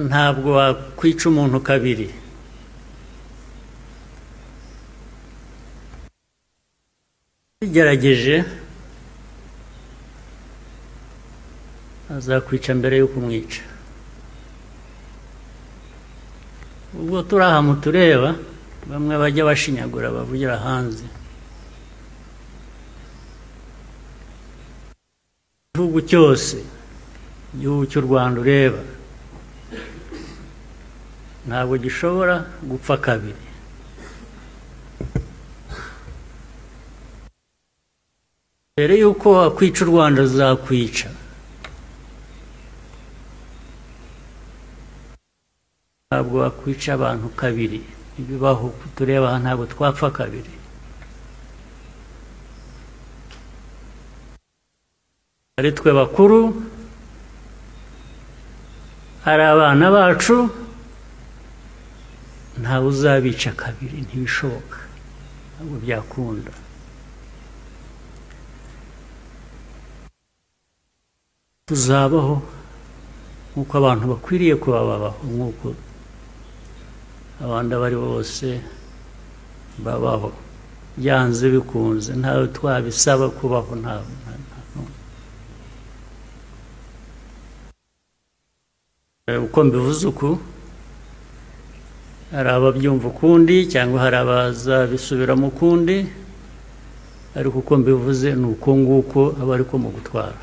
Ntabwo wakwica umuntu kabiri. Bigerageje azakwica mbere yo kumwica. Ubwo turi aha mutureba, bamwe bajya bashinyagura bavugira hanze. Igihugu cyose, igihugu cy'u Rwanda ureba, ntabwo gishobora gupfa kabiri. Mbere y'uko wakwica u Rwanda ruzakwica. Ntabwo wakwica abantu kabiri, ibibaho tureba aha ntabwo twapfa kabiri. Ari twe bakuru, ari abana bacu, ntawe uzabica kabiri, ntibishoboka, ntabwo byakunda. Tuzabaho nk'uko abantu bakwiriye kuba babaho, nk'uko abandi abo ari bo bose babaho, byanze bikunze, ntawe twabisaba kubaho, ntawe. Uko mbivuze uku, hari ababyumva ukundi cyangwa hari abazabisubiramo ukundi, ariko uko mbivuze ni uko nguko aba ariko mu gutwara.